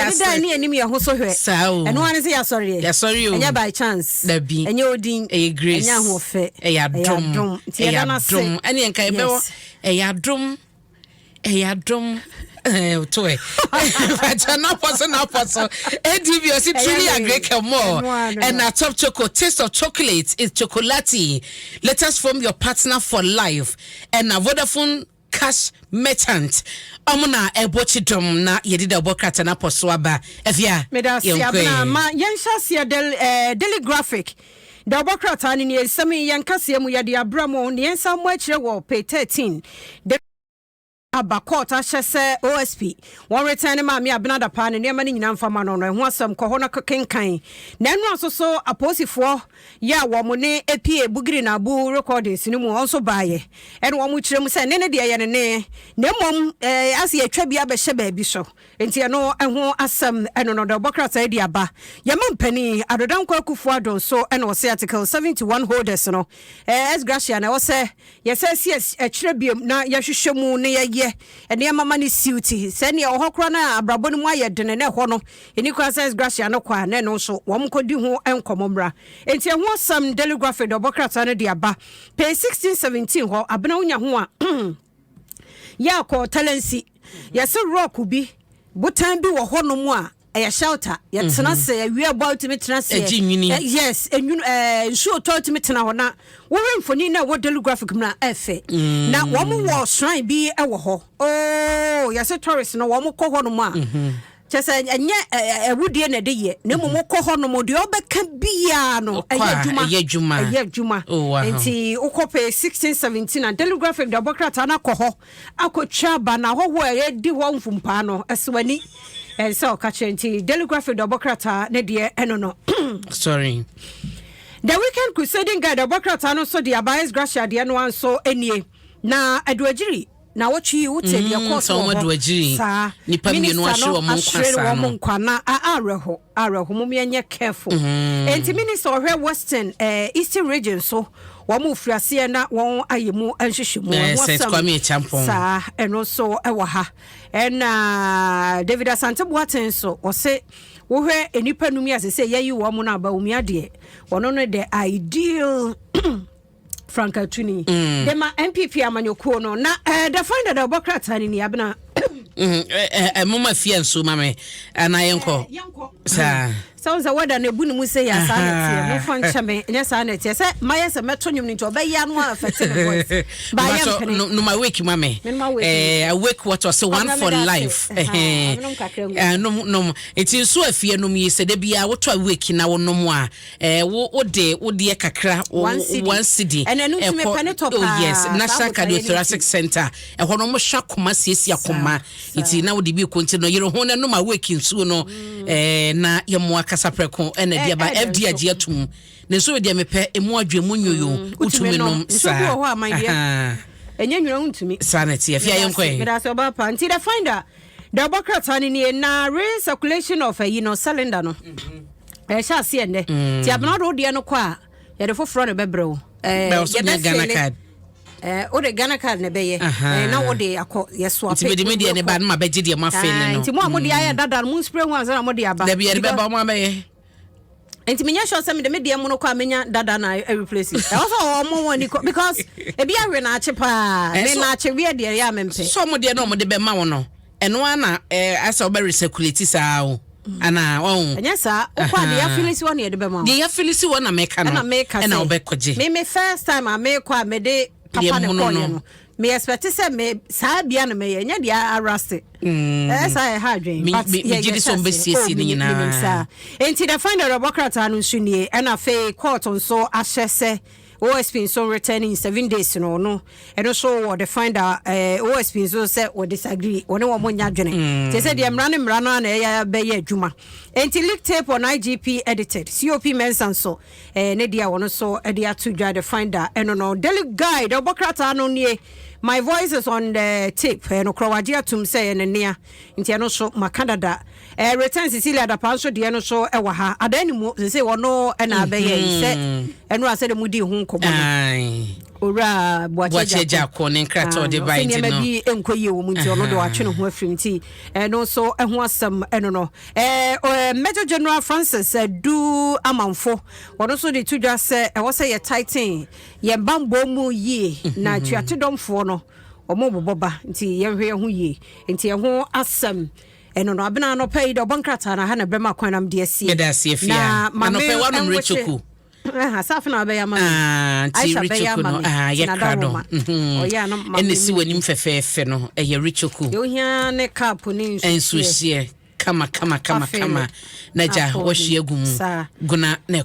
Awurade da ase. ne anim yɛ ho so hwɛ. Saa o. Ɛno ara ne sɛ yɛasɔreɛ. Yɛasɔre o. Ɛnyɛ by chance. Dabi. Ɛnyɛ odin. Ɛyɛ grace. Ɛnyɛ ahoɔfɛ. Ɛyɛ adom. Nti yɛda Ɛyɛ no ase. adom. Ɛne nka yɛbɛwɔ. Ɛyɛ adom. Ɛyɛ adom. To ɛ fata napɔ so napɔ so adb ɔsi truly agric and more ɛna Top Choco, taste of chocolate is chocolate. Let us form your partner for life. Ɛna Vodafone Cash Merchant, ɔmo na ɛbɔ kyi dɔm na yɛde da ɔbɔ krataa napɔ so aba ɛfia. Meda ase, Abena. Ma yɛnhyɛ aseɛ Daily Graphic da ɔbɔ krataa no nie. Nsɛm yi, yɛn kaseɛ mu yɛde abra mu ne yɛnsa mmɔ akyerɛ wɔ page 13. Aba court ahyɛ sɛ OSP wɔn return ne maame Abena Dapa ne nneɛma no nyinaa mfa ma no. Ɛho asɛm kɔ hɔ no kenkan. Na ɛno nso so, apolisifoɔ yɛ a wɔn ne epie Bugiri na Abu recordings no mu, wɔn nso baayɛ ɛna wɔn kyerɛ mu sɛ ne deɛ yɛ ne ne, na mmom ase yɛtwa bi abɛhyɛ baabi so. Nti ɛno ɛho asɛm ɛno no de ɔbɔ krataa di aba. Yɛma mpanin Addo Dankwa Akufo Addo nso ɛna ɔsɛ Article 71 holders no ex gratia na ɛwɔ sɛ yɛsɛ si akyerɛ biom na yɛhwehwɛ mu na yɛyɛ nneɛma ma ne siw ti sɛ nea ɛwɔ hɔ koraa na abrabɔ no mu ayɛ dene na ɛhɔ no ɛni koraa sɛ ex gratia no kɔ a, na ɛno nso wɔn kɔdi ho nkɔmmɔ mmra. Nti ɛho asɛm, Daily Graphic de ɔbɔ krataa no de aba page 16 17 hɔ. Abena, wonya ho a yɛ akɔ Talensi, yɛsɛ rock bi, botan bi wɔ hɔnom a ɛyɛ shelter, yɛtena se awia bɔ, wotumi tena se. Ɛgye nwini. Yes, enwunu nsuo tɔ, wotumi tena hɔ. Na wohwɛ mfoni na ɛwɔ Daily Graphic mu na ɛfɛ na wɔn wɔ shrine bi ɛwɔ hɔ ooo. Yɛsɛ tourist no wɔn kɔ hɔnom a, kyɛ sɛ ɛnyɛ ɛwudie na ɛde yɛ, na mmom wokɔ hɔnom deɛ ɔbɛka biara no Wokɔ a, ɛyɛ adwuma. Ɛyɛ adwuma. Ɛyɛ adwuma. Nti wokɔ pɛ 16 17 a, Daily Graphic de ɔbɔ krataa no akɔ hɔ akɔtwa aba na ahɔhoɔ a yɛdi hɔ mfumpaa no ɛso ani ɛnsɛ ɔka kyerɛ. Nti Daily Graphic de ɔbɔ krataa ne deɛ ɛno no. Sorry. The Weekend Crusading Guide ɔbɔ krataa no nso de aba. Ex gratia deɛ no nso nie na Aduagyiri na wɔtwe wote deɛ kɔɔ so sɛ wɔ wɔn hɔ. Aduagyiri. Saa Nnipa mmienu minister ahwere no wɔn nkwa ahwere saa wɔn no. nkwa na awerɛho awerɛho mo yɛnyɛ careful. Enti minister ɔhwɛ Western Eastern Region so, wɔn mo firi aseɛ na wɔn ayɛ mu nhwehwɛ mu. Ɛho Seth asɛm Kwame Acheampong. Saa ɛno nso ɛwɔ ha. Ɛna David Asante Boateng nso ɔse wohwɛ nnipa num yi ase sɛ yɛyi wɔn mo no aba omia deɛ, wɔno no the ideal frankatuni de ma NPP amanyɔkuo no. Na the Finder da ɔbɔ krataa no ni, Abena. Moma fie nso ma me anaa yɛnkɔ? Yɛnkɔ. Saa. Sɛ wo sɛ wɔda no ebu ne mu sɛ yɛ saa na ɛteɛ, momfa nkyɛ me, ɛnyɛ saa na ɛteɛ sɛ mayɛ sɛ mɛto nnwom no nti ɔbɛyɛ ano a afɛte ne voice ba yɛ Mpatsɔ, mpene. No, no, ma wake ma me. Me no ma wake. Awake water sɛ one Ɔno for meda ase. life. Ɛha, ɔno kakra ngu. Nom nom. Nti nso afie nom yi sɛ de bia wotɔ awake na wonom a, wo de wo deɛ kakra 1 cedi. 1 cedi. Ɛna ɛno nso mepɛ ne tɔ Oh paa. yes, Saa National botaeɛ no Cardiothoracic nti. Center. Ɛhɔ no mo hwɛ akoma, siesie akoma. Saa. Nti na wode bi kɔ nti no yere ho na nom awake nsuo no. Na yɛmmoa kasa prɛko ɛna de aba ɛdɛ FDA nso. agye atum. Ne nso deɛ mepɛ emu adwe mu nyoyo. Wotumi Wotumi nom. nom Nsuo bi saa. wɔ hɔ a, man deɛ. Ɛnyɛ nwura, wontumi. Saa na ɛteɛ. Fia, yɛnkɔ ɛ. Meda sɛ ɔba pa. Nti the Finder da ɔbɔ krataa no nie. Na recirculation of ayi no, cylinder no, ɛhyɛ aseɛ nnɛ. Nti Abena, wode wodeɛ no kɔ a, yɛde foforɔ no bɛbrɛ wo. Bɛ ɔso nya Ghana yɛbɛfill. Card. Wode Ghana Card na ɛbɛyɛ. Na wode akɔ yɛso. Nti mede me deɛ ne ba no ma bɛgye deɛ ma fele no. Nti mo a mode ayɛ dada no, mo nspray ho ansa na mode aba. Dabi, yɛde bɛba ɔmo abɛyɛ. Nti menyɛ sure sɛ mede me deɛ mu no kɔ a, menya dada na replace. Ɛwɔ sɛ ɔmo wɔn ani kɔ because ebi awe naakye paa. Me naakye wiɛ deɛ yɛ a mempɛ. Sɛ ɔmo deɛ na ɔmo de bɛma wo no, ɛno ara na asɛ ɔbɛ recirculate saa o anaa ɔn? Ɛnyɛ saa, wokɔ a, deɛ yɛafill si hɔ ne yɛde bɛma wo. Deɛ yɛafill si hɔ na mɛka no. Ɛna meka ɛna sɛ wobɛkɔgye. Me first time a mekɔ a, mede papa Deɛ ne mono kɔɔyɛ no. no, me expect sɛ me saa bia no mɛyɛ, ɛnyɛ deɛ araste. Ɛyɛ saa, ɛha adwen. But megye di yɛhyɛ sɛ aseɛ. ɔmbɛsiesie Oh, ne menim nyinaa. saa. Enti the Finder ɔbɔ krataa no nso nie. Ɛna afei court nso ahyɛ sɛ OSP nso return in 7 days no. Ɛno nso wɔ the Finder. OSP nso sɛ wɔ disagree, wɔne wɔn nya adwene te sɛ deɛ mmara ne mmara no a na ɛyɛ bɛyɛ adwuma. Enti leak tape on IGP edited, COP Mensa nso ne deɛ a wɔn nso de ato dwa, the Finder ɛno no. Daily Guide ɔbɔ krataa no nie, my voice is on the tape. Ɛno korɔ wagye atum sɛ ɛyɛ ne nea, nti ɛno nso maka dada. Return Cecilia Dapaah nso deɛ no so wɔ ha. Adan ne mu sese wɔno na abɛyɛ yi sɛ ɛno a sɛdeɛ mudi ho nkɔmmɔ no. Owura Boakye Agyarko ne nkrataa ɔde bae nti no. Nneɛma bi nkɔ yie wɔ mu nti ɔno de watwe ne ho afiri nti ɛno nso ho asɛm ɛno no. Major General Francis Adu Amanfo ɔno nso de to dwa sɛ ɛwɔ sɛ yɛ tighten yɛn bammɔ mu yie na tuatedɔmfoɔ no wɔn bobɔ ba nti yɛnhwɛ yɛn ho yie nti ɛho asɛm ɛno no. Abena anɔpa yi de ɔbɔ nkrataa no aha na bɛma kwan nam de asie. Meda ase afie a anɔpa wanom rechoku. Sɛ afe na wabɛyɛ ama me. Ah, nti Aisha bɛyɛ rechoku ama no me. ah, yɛ Nti krado. na ɔyɛ a na ma Ɛna me si w'anim fɛfɛɛfɛ no ɛyɛ rechoku. Deɛ ohia ne cup ne nsuo. Nsuo hyeɛ kama kama kama Afei kama na gya afɔ wɔhwie agu mu saa. guna na.